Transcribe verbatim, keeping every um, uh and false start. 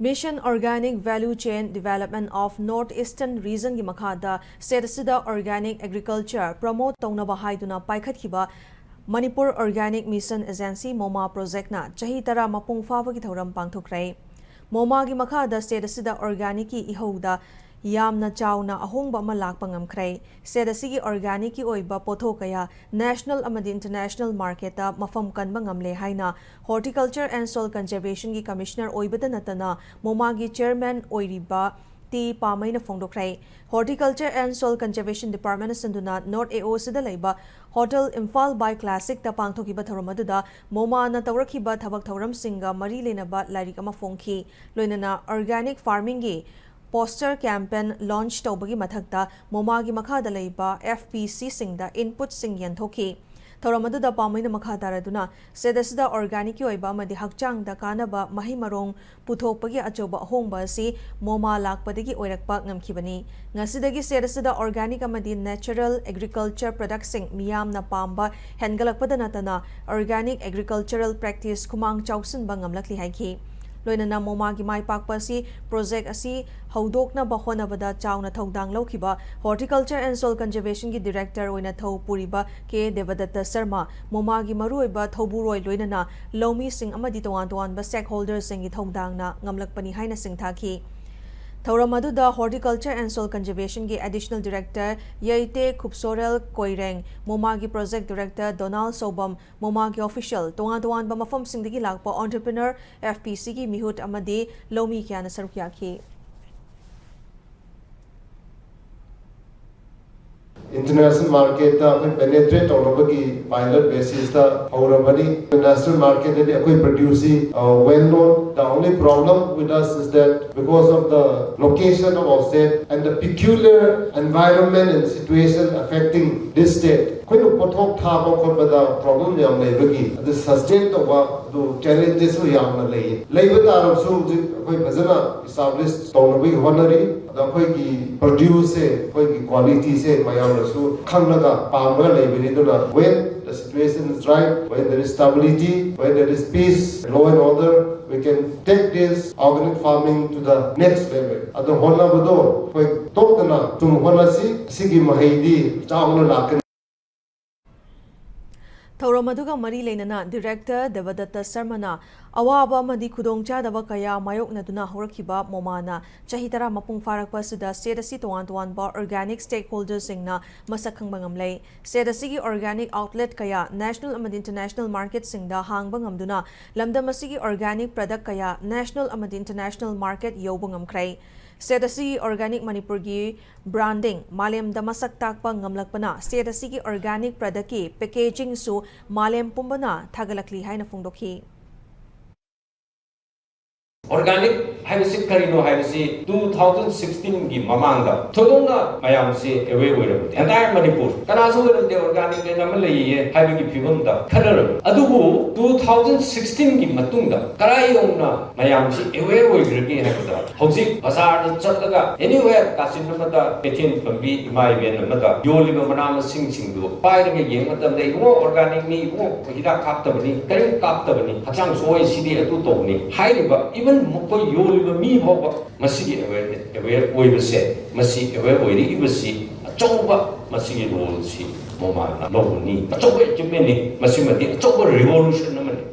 Mission Organic Value Chain Development of North Eastern Region ꯒꯤ ꯃꯈꯥꯗ state ꯑꯁꯤꯗ organic agriculture promote ꯇꯧꯅꯕ ꯍꯥꯏꯗꯨꯅ ꯄꯥꯏꯈꯠꯈꯤꯕ Manipur Organic Mission Agency, MOMA project ꯅ ꯆꯍꯤ ꯇꯔꯥ ꯃꯄꯨꯡ ꯐꯥꯕꯒꯤ ꯊꯧꯔꯝ ꯄꯥꯡꯊꯣꯛꯈ꯭ꯔꯦ꯫ MOMA ꯒꯤ ꯃꯈꯥꯗ state ꯑꯁꯤꯗ organic ꯀꯤ ꯏꯍꯧꯗ ꯌꯥꯝꯅ ꯆꯥꯎꯅ ꯑꯍꯣꯡꯕ ꯑꯃ ꯂꯥꯛꯄ ꯉꯝꯈ꯭ꯔꯦ꯫ State ꯑꯁꯤꯒꯤ organic ꯀꯤ ꯑꯣꯏꯕ ꯄꯣꯠꯊꯣꯛ ꯀꯌꯥ national ꯑꯃꯗꯤ international market ꯇ ꯃꯐꯝ ꯀꯟꯕ ꯉꯝꯂꯦ ꯍꯥꯏꯅ Horticulture and Soil Conservation ꯒꯤ Commissioner ꯑꯣꯏꯕꯗ ꯅꯠꯇꯅ MOMA ꯒꯤ chairman ꯑꯣꯏꯔꯤꯕ T ꯄꯥꯃꯩꯅ ꯐꯣꯡꯗꯣꯛꯈ꯭ꯔꯦ꯫ Horticulture and Soil Conservation Department ꯅ ꯁꯤꯟꯗꯨꯅ North A O C ꯗ ꯂꯩꯕ Hotel Imphal by Classic ꯇ ꯄꯥꯡꯊꯣꯛꯈꯤꯕ ꯊꯧꯔꯝ ꯑꯗꯨꯗ MOMA ꯅ ꯇꯧꯔꯛꯈꯤꯕ ꯊꯕꯛ ꯊꯧꯔꯝꯁꯤꯡꯒ ꯃꯔꯤ ꯂꯩꯅꯕ ꯂꯥꯏꯔꯤꯛ ꯑꯃ ꯐꯣꯡꯈꯤ꯫ ꯂꯣꯏꯅꯅ organic farming ꯒꯤ poster campaign launch ꯇꯧꯕꯒꯤ ꯃꯊꯛꯇ MOMA ꯒꯤ ꯃꯈꯥꯗ ꯂꯩꯕ F P C ꯁꯤꯡꯗ input ꯁꯤꯡ ꯌꯦꯟꯊꯣꯛꯈꯤ꯫ ꯊꯧꯔꯝ ꯑꯗꯨꯗ ꯄꯥꯎꯃꯤꯅ ꯃꯈꯥ ꯇꯥꯔꯗꯨꯅ, state ꯑꯁꯤꯗ organic ꯀꯤ ꯑꯣꯏꯕ ꯑꯃꯗꯤ ꯍꯛꯆꯥꯡꯗ ꯀꯥꯟꯅꯕ ꯃꯍꯩ ꯃꯔꯣꯡ ꯄꯨꯊꯣꯛꯄꯒꯤ ꯑꯆꯧꯕ ꯑꯍꯣꯡꯕ ꯑꯁꯤ MOMA ꯂꯥꯛꯄꯗꯒꯤ ꯑꯣꯏꯔꯛꯄ ꯉꯝꯈꯤꯕꯅꯤ꯫ ꯉꯁꯤꯗꯒꯤ state ꯑꯁꯤꯗ organic ꯑꯃꯗꯤ natural agriculture product ꯁꯤꯡ ꯃꯤꯌꯥꯝꯅ ꯄꯥꯝꯕ ꯍꯦꯟꯒꯠꯂꯛꯄꯗ ꯅꯠꯇꯅ organic agricultural practice ꯈꯨꯃꯥꯡ ꯆꯥꯎꯁꯤꯟꯕ ꯉꯝꯂꯛꯂꯤ ꯍꯥꯏꯈꯤ꯫ ꯂꯣꯏꯅꯅ MOMA ꯒꯤ ꯃꯥꯏ ꯄꯥꯛꯄ ꯑꯁꯤ project ꯑꯁꯤ ꯍꯧꯗꯣꯛꯅꯕ ꯍꯣꯠꯅꯕꯗ ꯆꯥꯎꯅ ꯊꯧꯗꯥꯡ ꯂꯧꯈꯤꯕ Horticulture and Soil Conservation ꯒꯤ Director ꯑꯣꯏꯅ ꯊꯧ ꯄꯨꯔꯤꯕ ꯀꯦ ꯗꯦꯕꯗꯠꯇ ꯁꯔꯃ, MOMA ꯒꯤ ꯃꯔꯨꯑꯣꯏꯕ ꯊꯧꯕꯨꯔꯣꯏ ꯂꯣꯏꯅꯅ ꯂꯧꯃꯤꯁꯤꯡ ꯑꯃꯗꯤ ꯇꯣꯉꯥꯟ ꯇꯣꯉꯥꯟꯕ stakeholders ꯁꯤꯡꯒꯤ ꯊꯧꯗꯥꯡꯅ ꯉꯝꯂꯛꯄꯅꯤ ꯍꯥꯏꯅ ꯁꯤꯡꯊꯥꯈꯤ꯫ ꯊꯧꯔꯝ ꯑꯗꯨꯗ Horticulture and Soil Conservation ꯒꯤ Additional Director ꯌꯩꯇꯦ ꯈꯨꯞꯁꯣꯔꯦꯜ ꯀꯣꯏꯔꯦꯡ, MOMA ꯒꯤ Project Director ꯗꯣꯅꯥꯜ ꯁꯧꯕꯝ, MOMA ꯒꯤ official, ꯇꯣꯉꯥꯟ ꯇꯣꯉꯥꯟꯕ ꯃꯐꯝꯁꯤꯡꯗꯒꯤ ꯂꯥꯛꯄ entrepreneur, F P C ꯒꯤ ꯃꯤꯍꯨꯠ ꯑꯃꯗꯤ ꯂꯧꯃꯤ ꯀꯌꯥꯅ ꯁꯔꯨꯛ ꯌꯥꯈꯤ꯫ International market ꯇ ꯑꯩꯈꯣꯏ penetrate ꯇꯧꯅꯕꯒꯤ pilot basis ꯇ ꯍꯧꯔꯕꯅꯤ꯫ International market ꯇꯗꯤ ꯑꯩꯈꯣꯏ produce ꯁꯤ, uh, well known. The only problem with us is that because of the location of our state and the peculiar environment and situation affecting this state, ꯑꯩꯈꯣꯏꯅ ꯄꯣꯠꯊꯣꯛ ꯊꯥꯕ ꯈꯣꯠꯄꯗ problem ꯌꯥꯝ ꯂꯩꯕꯒꯤ, ꯑꯗꯨ sustain ꯇꯧꯕ ꯑꯗꯨ challenges ꯁꯨ ꯌꯥꯝꯅ ꯂꯩꯌꯦ꯫ ꯂꯩꯕ ꯇꯥꯔꯕꯁꯨ ꯍꯧꯖꯤꯛ ꯑꯩꯈꯣꯏ ꯐꯖꯅ establish ꯇꯧꯅꯕꯒꯤ ꯍꯣꯠꯅꯔꯤ꯫ ꯑꯗꯣ ꯑꯩꯈꯣꯏꯒꯤ ꯄ꯭ꯔꯣꯗ꯭ꯌꯨꯁꯁꯦ, ꯑꯩꯈꯣꯏꯒꯤ ꯀ꯭ꯋꯥꯂꯤꯇꯤꯁꯦ ꯃꯌꯥꯝꯅꯁꯨ ꯈꯪꯂꯒ ꯄꯥꯝꯂꯒ ꯂꯩꯕꯅꯤ꯫ ꯑꯗꯨꯅ when the situation is right, when there is stability, when there is peace, law and order, we can take this organic farming to the next level. ꯑꯗꯣ ꯍꯣꯠꯅꯕꯗꯣ ꯑꯩꯈꯣꯏ ꯇꯣꯛꯇꯅ ꯁꯨꯝ ꯍꯣꯠꯅꯁꯤ꯫ ꯁꯤꯒꯤ ꯃꯍꯩꯗꯤ ꯆꯥꯎꯅ ꯂꯥꯛꯀꯅꯤ꯫ ꯊꯧꯔꯝ ꯑꯗꯨꯒ ꯃꯔꯤ ꯂꯩꯅꯅ Director ꯗꯦꯕꯗꯠꯇ ꯁꯔꯃꯅ ꯑꯋꯥꯕ ꯑꯃꯗꯤ ꯈꯨꯗꯣꯡꯆꯥꯗꯕ ꯀꯌꯥ ꯃꯥꯌꯣꯛꯅꯗꯨꯅ ꯍꯧꯔꯛꯈꯤꯕ ꯃꯣꯃꯥꯅ ꯆꯍꯤ ꯇꯔꯥ ꯃꯄꯨꯡ ꯐꯥꯔꯛꯄ ꯑꯁꯤꯗ state ꯑꯁꯤ ꯇꯣꯉꯥꯟ ꯇꯣꯉꯥꯟꯕ organic stakeholderꯁꯤꯡꯅ ꯃꯁꯛ ꯈꯪꯕ ꯉꯝꯂꯦ꯫ State ꯑꯁꯤꯒꯤ organic outlet ꯀꯌꯥ national ꯑꯃꯗꯤ international marketꯁꯤꯡꯗ ꯍꯥꯡꯕ ꯉꯝꯗꯨꯅ ꯂꯝꯗꯝ ꯑꯁꯤꯒꯤ organic product ꯀꯌꯥ national ꯑꯃꯗꯤ international market ꯌꯧꯕ ꯉꯝꯈ꯭ꯔꯦ꯫ State ꯑꯁꯤꯒꯤ organic ꯃꯅꯤꯄꯨꯔꯒꯤ branding ꯃꯥꯂꯦꯝꯗ ꯃꯁꯛ ꯇꯥꯛꯄ ꯉꯝꯂꯛꯄꯅ state ꯑꯁꯤꯒꯤ organic productꯀꯤ packagingꯁꯨ ꯃꯥꯂꯦꯝ ꯄꯨꯝꯕꯅ ꯊꯥꯒꯠꯂꯛꯂꯤ ꯍꯥꯏꯅ ꯐꯣꯡꯗꯣꯛꯈꯤ꯫ Organic ꯍꯥꯏꯕꯁꯤ ꯀꯔꯤꯅꯣ ꯍꯥꯏꯕꯁꯤ two thousand sixteenꯒꯤ ꯃꯃꯥꯡꯗ ꯊꯣꯏꯗꯣꯛꯅ ꯃꯌꯥꯝꯁꯤ aware ꯑꯣꯏꯔꯝꯗꯦ꯫ Entire ꯃꯅꯤꯄꯨꯔ ꯀꯅꯥꯁꯨ ꯑꯣꯏꯔꯝꯗꯦ organic ꯍꯥꯏꯅ ꯑꯃ ꯂꯩꯌꯦ ꯍꯥꯏꯕꯒꯤ ꯐꯤꯕꯝꯗ ꯈꯟꯅꯔꯝꯃꯤ꯫ ꯑꯗꯨꯕꯨ two thousand sixteenꯒꯤ ꯃꯇꯨꯡꯗ ꯀꯔꯥꯏ ꯌꯧꯅ ꯃꯌꯥꯝꯁꯤ aware ꯑꯣꯏꯈ꯭ꯔꯒꯦ ꯍꯥꯏꯕꯗ, ꯍꯧꯖꯤꯛ ꯕꯖꯥꯔꯗ ꯆꯠꯂꯒ anywhere ꯀꯥꯆꯤꯟ ꯑꯃꯗ, ꯀꯩꯊꯦꯜ ꯐꯝꯕꯤ, ꯏꯃꯥ ꯏꯕꯦꯟ ꯑꯃꯗ ꯌꯣꯜꯂꯤꯕ ꯃꯅꯥ ꯃꯁꯤꯡꯁꯤꯡꯗꯨ ꯄꯥꯏꯔꯒ ꯌꯦꯡꯕ ꯃꯇꯝꯗ, "ꯏꯕꯨꯡꯉꯣ, organicꯅꯤ, ꯏꯕꯨꯡꯉꯣ, ꯍꯤꯗꯥꯛ ꯀꯥꯞꯇꯕꯅꯤ, ꯀꯔꯤꯝ ꯀꯥꯞꯇꯕꯅꯤ, ꯍꯛꯆꯥꯡ ꯁꯣꯛꯑꯣꯏ, ꯁꯤꯗꯤ ꯑꯗꯨ ꯇꯧꯕꯅꯤ" ꯍꯥꯏꯔꯤꯕ, even ꯃꯈꯣꯏ ꯌꯣꯜꯂꯤꯕ ꯃꯤ ꯐꯥꯎꯕ ꯃꯁꯤꯒꯤ aware, aware ꯑꯣꯏꯕꯁꯦ, ꯃꯁꯤ aware ꯑꯣꯏꯔꯛꯏꯕꯁꯤ ꯑꯆꯧꯕ ꯃꯁꯤꯒꯤ roleꯁꯤ ꯃꯣꯃꯥꯅ ꯂꯧꯕꯅꯤ꯫ ꯑꯆꯧꯕ achievementꯅꯤ꯫ ꯃꯁꯤꯃꯗꯤ ꯑꯆꯧꯕ revolution ꯑꯃꯅꯤ꯫